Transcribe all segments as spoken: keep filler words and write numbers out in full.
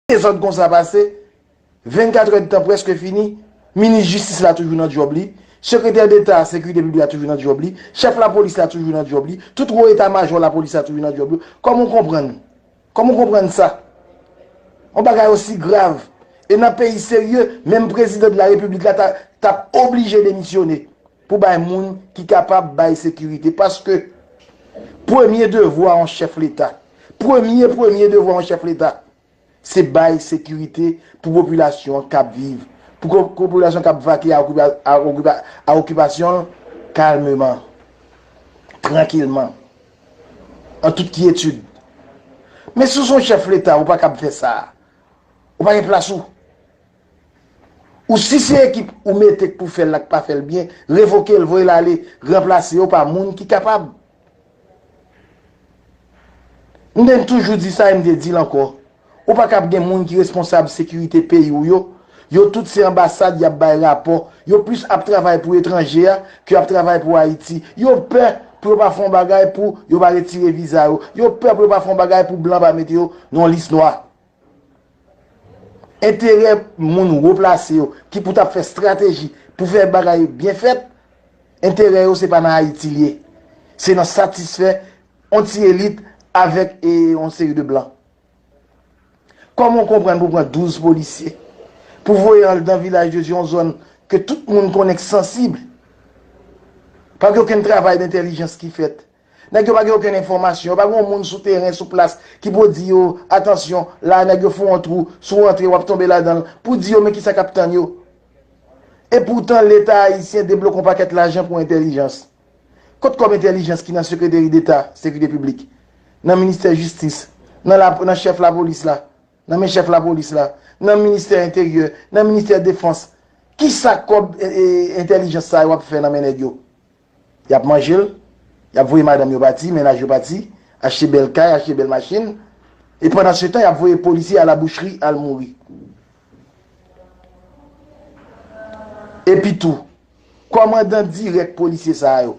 dezòd konsa pase, vennkat è de tan prèske fini, minis jistis la toujou nan djòb li, sekretè deta sekirite piblik la toujou nan djòb li, chèf lapolis la toujou nan djòb li, tout wo eta majò lapolis la toujou nan djòb yo. Kòman w konprann? Kòman w konprann sa? Yon bagay osi grav. E nan peyi serye, menm prezidan de la repiblik la ta, t ap oblije demisyone pou bay moun ki kapab bay sekirite. Paske premye devwa yon chèf leta, premye, premye devwa yon chèf leta, se bay sekirite pou popilasyon an k ap viv, pou ko- popilasyon k ap vake a okipa- a okipa- a okipasyon l kalmeman, trankilman, an tout kyetid. Men si w se yon chèf leta, ou pa kab fè sa. Ou pa gen plas ou. Ou si se ekip ou mete k pou fè l la k pa fè l byen, revoke l, voye l ale, ranplase yo pa moun ki kapab. M te toujou di sa e m te di l ankò. Ou pa kab gen moun ki responsab sekirite peyi w yo. Yo tout se anbasad y ap bay rapò. Yo plis ap travay pou etranje a ke ap travay pou Ayiti. Yo pè pou yo pa fè yon bagay pou yo pa retire viza yo. Yo pè pou yo pa fè yon bagay pou blan pa mete yo nan yon lis nwa. Enterè moun wo plase yo ki pou t ap fè estrateji pou fè bagay byen fèt, enterè yo se pa nan Ayiti l ye. Se nan satisfè yon ti elit avèk e, yon seri de blan. Kòman w konprann pou pran douz polisye pou voye anndan Vilaj de Dye, yon zòn ke tout moun konnen k sansib? Pa gen okenn travay dentèlijans ki fèt. Nèg yo pa gen okenn enfòmasyon, yo pa gen yon moun sou teren, sou plas, ki pou di yo, atansyon, la nèg yo fè yon twou, si w rantre, w ap tonbe ladan l, pou di yo men kisa k ap tann yo. Epoutan, Leta ayisyen debloke yon pakèt lajan pou entèlijans. Kot kòb entèlijans ki nan Sekreteri Deta Sekirite Piblik, nan Ministè Jistis, nan la, nan chèf lapolis la, nan men chèf lapolis la, nan Ministè Enteryè, nan Ministè Defans? Kisa kòb e, e, entèlijans sa yo ap fè nan men nèg yo? Y ap manje l, y ap voye madanm yo pati, mennaj yo pati, achte bèl kay, achte bèl machin, e pandan se tan, y ap voye polisye a la boucherie al mouri. Epi tou, kòmandan dirèk polisye sa yo,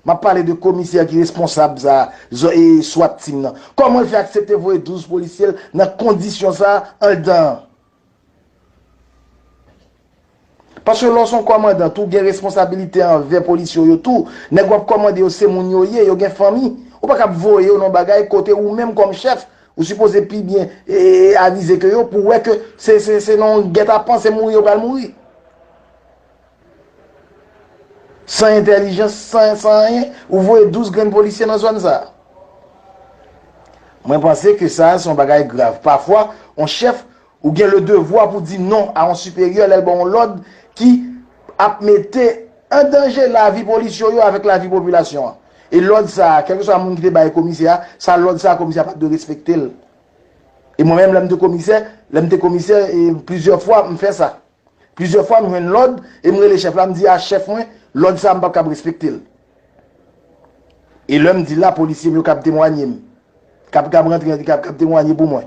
m ap pale de komisè ki responsab sa, zò- e swat team nan. Kòman l fè aksepte voye douz polisye l nan kondisyon sa anndan an? Paske lè w se yon kòmandan tou, w gen responsabilite anvè polisye w yo tou. Nèg w ap kòmande yo se moun yo ye, yo gen fanmi. Ou pa kab voye yo nan yon bagay kote ou menm kòm chèf, ou sipoze pi byen e, e, avize ke yo pou w wè ke se, se, se nan yon gètapan, se mouri yo pral mouri. San entèlijans, san, san anyen, ou voye douz grenn polisye nan zòn sa. Mwen panse ke sa se yon bagay grav. Pafwa, yon chèf, ou gen le devwa pou di non a yon siperyè lè l ba w yon lòd ki ap mete an danje lavi polisye w yo avèk lavi popilasyon an. E lòd sa a, kèlkeswa moun ki te bay komisè a, sa lòd sa a, komisè a pa t dwe respekte l. E mwen menm, lè m te komisè, lè m te komisè, e plizyè fwa, m fè sa. Plizyè fwa, m jwenn lòd e m rele chèf la, m di a chèf mwen, lòd sa a, m p ap kab respekte l. E lè m di l la, polisye m yo kab temwanye m, kab, kab rantre, kab, kab temwanye pou mwen.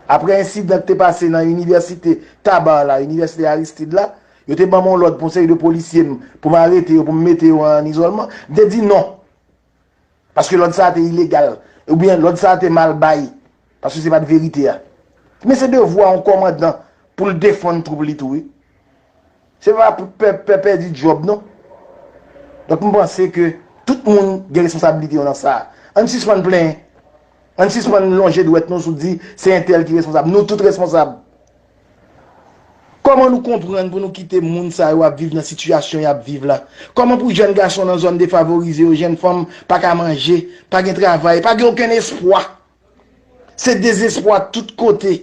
Apre ensidan ki te pase nan inivèsite Taba la, inivèsite Aristide la, yo te ban m yon lòd pou yon seri de polisye m, pou m arete yo, pou m mete yo an izòlman. M te di non. Paske lòd sa a te ilegal, oubyen lòd sa a te mal bay, paske se pa t verite a. Men se devwa yon kòmandan pou l defann twoup li tou, wi. Se pa pou pè, pè, pèdi djòb, non. Donk, m panse ke tout moun gen responsabilite yo nan sa a. Ann sispann plenyen. Ann sispann lonje dwèt nou sou di se entèl ki responsab. Nou tout responsab. Kòman nou konprann pou nou kite moun sa yo ap viv nan sitiyasyon y ap viv la? Kòman pou jèn gason nan zòn defavorize yo, jèn fanm pa ka manje, pa gen travay, pa gen okenn espwa? Se dezespwa tout kote.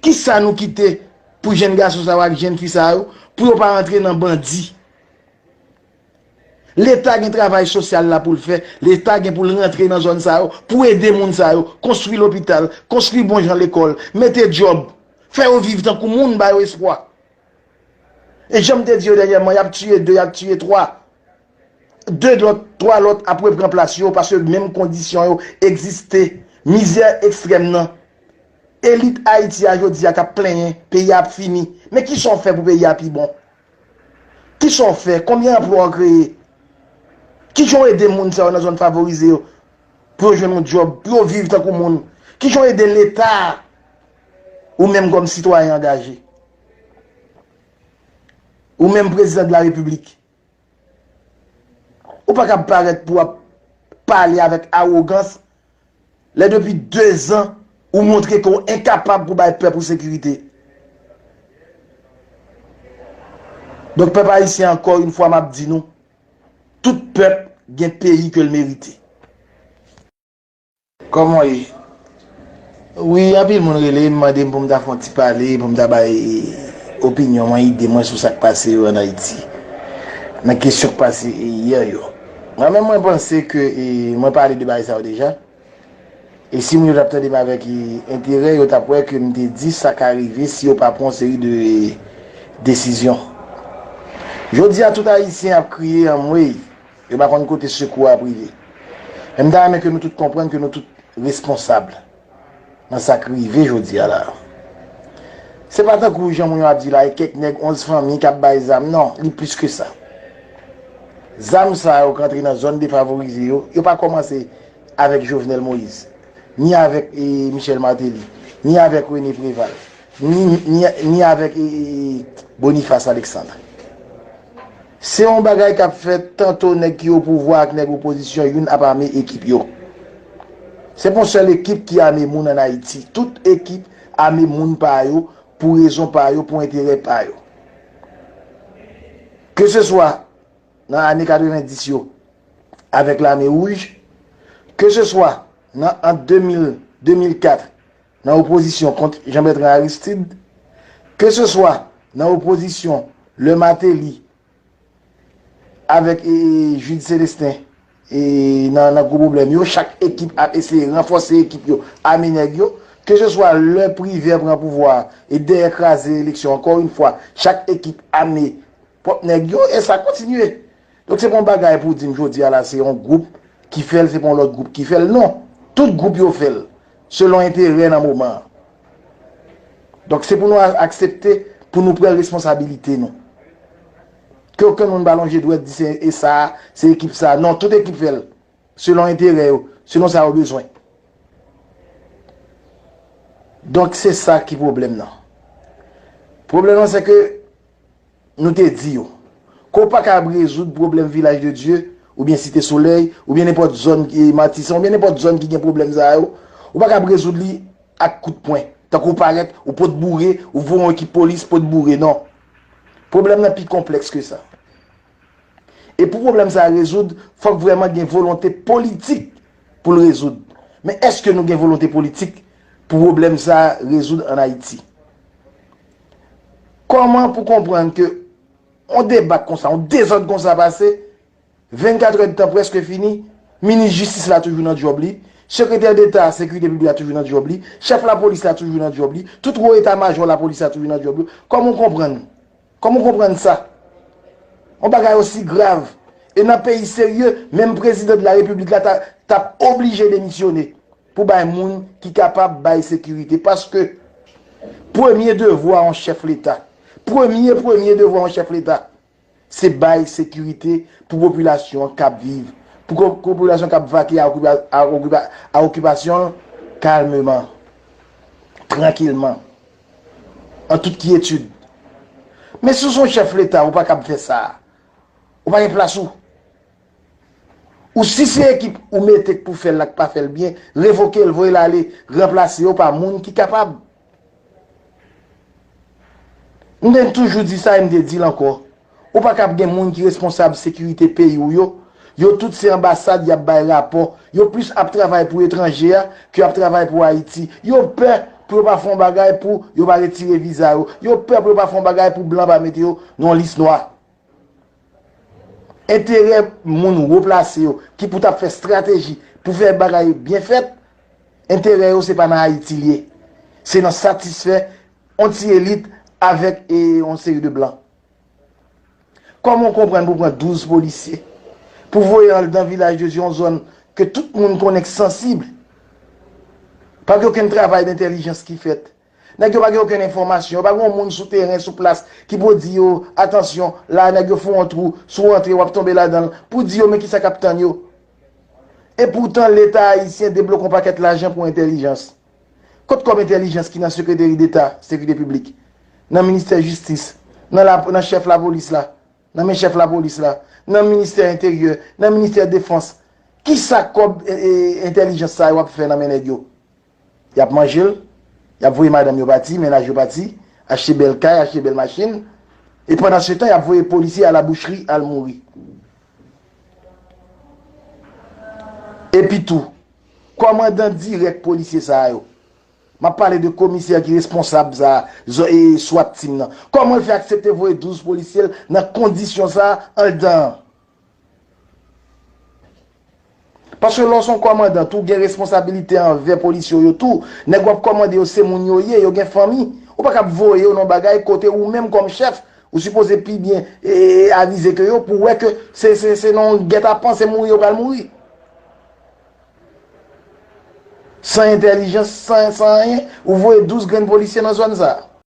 Kisa nou kite pou jèn gason sa yo ak jèn fi sa yo, pou yo pa rantre nan bandi? Leta gen travay sosyal la pou l fè. Leta gen pou l rantre nan zòn sa yo, pou ede moun sa yo, konstwi lopital, konstwi bon jan lekòl, mete djòb, fè yo viv tankou moun, ba yo espwa. E jan m te di yo dènyèman, y ap tiye de, y ap tiye twa. De lòt, twa lòt ap repran plas yo, paske menm kondisyon yo egziste. Mizè ekstrèm nan. Elit Ayiti a jodi a k ap plenyen, peyi a ap fini. Men kisa w fè pou peyi a pi bon? Kisa w fè? Konbyen anplwa w kreye? Kijan w ede moun sa yo nan zòn favorize yo pou yo jwenn yon djòb, pou yo viv tankou moun? Kijan w ede Leta a Ou menm kòm sitwayen angaje, ou menm prezidan de la repiblik, ou pa kab parèt pou w ap pale avèk awogans lè depi dezan ou montre ke w enkapab pou bay pèp ou sekirite. Donk, pèp ayisyen, ankò yon fwa, m ap di nou, tout pèp gen peyi ke l merite. Kòman w ye? Wi, anpil moun rele m, mande m pou m ta fè yon ti pale, pou m ta bay opinyon mwen, ide mwen sou sa k pase yo ann Ayiti, nan kesyon k pase yè yo. Mwen menm, mwen panse ke, e, mwen pale de bagay sa yo deja. E si moun yo t ap tande m avèk, e, enterè, yo t ap wè ke m te di sa ka rive si yo pa pran yon seri de desizyon. Jodi a, tout Ayisyen ap kriye anmwey. Yo pa konn kote sekou a ap rive. Men m ta renmen ke nou tout konprann ke nou tout responsab nan sa k rive jodi a la. Se pa tankou jan moun yo ap di la, e kèk nèg, onz fanmi k ap bay zam. Non, li plis ke sa. Zam sa yo k rantre nan zòn defavorize yo, yo pa kòmanse avèk Jovenel Moïse, ni avèk, e, Michel Martelly, ni avèk René Préval, ni, ni, ni avèk, e, e, e, Boniface Alexandre. Se yon bagay k ap fèt tanto nèg ki opouvwa ak nèg opozisyon, youn ap ame ekip yo. Se pa yon sèl ekip ki ame moun ann Ayiti. Tout ekip ame moun pa yo, pou rezon pa yo, pou enterè pa yo. Ke se swa nan ane katrevendis yo avèk Lame Wouj, ke se swa nan, ant de mil, de mil kat, nan opozisyon kont Jean Bertrand Aristide, ke se swa nan opozisyon lè Martelly avèk, e, e, Jude Célestin, e, nan, nan gwo pwoblèm yo, chak ekip ap eseye ranfòse ekip yo, ame nèg yo, ke se swa lè Privè pran pouvwa a, e dèyè kraze eleksyon, ankò yon fwa, chak ekip ame pwòp nèg yo, e sa kontinye. Donk, se pa yon bagay pou w di m jodi a la, se yon gwoup ki fè l, se pa yon lòt gwoup ki fè l. Non, tout gwoup yo fè l, selon enterè nan moman an. Donk, se pou nou a-, aksepte, pou nou pran responsabilite nou. Ke okenn moun pa lonje dwèt di se, e sa, se ekip sa. Non, tout ekip fè l, selon enterè yo, selon sa yo bezwen. Donk, se sa ki pwoblèm nan. Pwoblèm nan, se ke nou te di yo, ke w pa kab rezoud pwoblèm Vilaj de Dye, oubyen Site Solèy, oubyen nenpòt zòn, e, Matisan, oubyen nenpòt zòn ki gen pwoblèm sa yo, ou pa kab rezoud li ak kout pwen. Tankou w parèt, ou pot boure, ou voye yon ekip polis pot boure, non. Pwoblèm nan pi konplèks ke sa. E pou pwoblèm sa a rezoud, fòk vrèman gen volonte politik pou l rezoud. Men èske nou gen volonte politik pou pwoblèm sa a rezoud ann Ayiti? Kòman pou konprann ke yon debak konsa, yon dezòd konsa pase, vennkat èdtan prèske fini, minis jistis la toujou nan djòb li, sekretè deta sekirite piblik la toujou nan djòb li, chèf lapolis la toujou nan djòb li, tout wo eta majò lapolis la toujou nan djòb yo. Kòman w konprann? Kòman w konprann sa? Yon bagay osi grav. E nan peyi serye, menm prezidan de la repiblik la ta, t ap oblije demisyone pou bay moun ki kapab bay sekirite. Paske premye devwa yon chèf leta, premye, premye devwa yon chèf leta, se bay sekirite pou popilasyon an k ap viv, pou ko-, popilasyon k ap vake a okipa-, a okipa-, a okipasyon l kalmeman, trankilman, an tout kyetid. Men si w se yon chèf leta, ou pa kab fè sa. Ou pa gen plas ou. Ou si se ekip ou mete k pou fè l la k pa fè l byen, revoke l, voye l ale, ranplase yo pa moun ki kapab. M te toujou di sa e m te di l ankò. Ou pa kab gen moun ki responsab sekirite peyi w yo. Yo tout se anbasad y ap bay rapò. Yo plis ap travay pou etranje a ke y ap travay pou Ayiti. Yo pè pou yo pa fè yon bagay pou yo pa retire viza yo. Yo pè pou yo pa fè yon bagay pou blan pa mete yo nan yon lis nwa. Enterè moun wo plase yo ki pou t ap fè estrateji pou fè bagay byen fèt, enterè yo se pa nan Ayiti l ye. Se nan satisfè yon ti elit avèk, e, yon seri de blan. Kòman w konprann pou pran douz polisye, pou voye andan Vilaj de Dye, yon zòn ke tout moun konnen k sansib? Pa gen okenn travay dentèlijans ki fèt. Nèg yo pa gen okenn enfòmasyon, yo pa gen yon moun sou teren, sou plas, ki pou di yo, atansyon, la, nèg yo fè yon twou, si w rantre, w ap tonbe ladan l, pou di yo, men kisa k ap tann yo. Epoutan, Leta ayisyen debloke yon pakèt lajan pou entèlijans. Kot kòb entèlijans ki nan Sekreteri Deta Sekirite Piblik, nan Ministè Jistis, nan la, nan chèf lapolis la, nan men chèf lapolis la, nan Ministè Enteryè, nan Ministè Defans? Kisa kòb e, e, entèlijans sa yo ap fè nan men nèg yo? Y ap manje l, y ap voye madanm yo pati, mennaj yo pati, achte bèl kay, achte bèl machin. E pandan se tan, y ap voye polisye a la boucherie al mouri. Epi tou, kòmandan dirèk polisye sa yo, m ap pale de komisè ki responsab sa, zo- e swat team nan. Kòman l fè aksepte voye douz polisye l nan kondisyon sa anndan an? Paske lè w se yon kòmandan tou, ou gen responsabilite anvè polisye w yo tou. Nèg w ap kòmande yo se moun yo ye, yo gen fanmi. Ou pa kab voye yo nan bagay kote ou menm kòm chèf, ou sipoze pi byen e, e, avize ke yo pou wè ke se, se, se nan yon gètapan, se mouri yo pral mouri. San entèlijans, san, san anyen, ou voye douz grenn polisye nan zòn sa.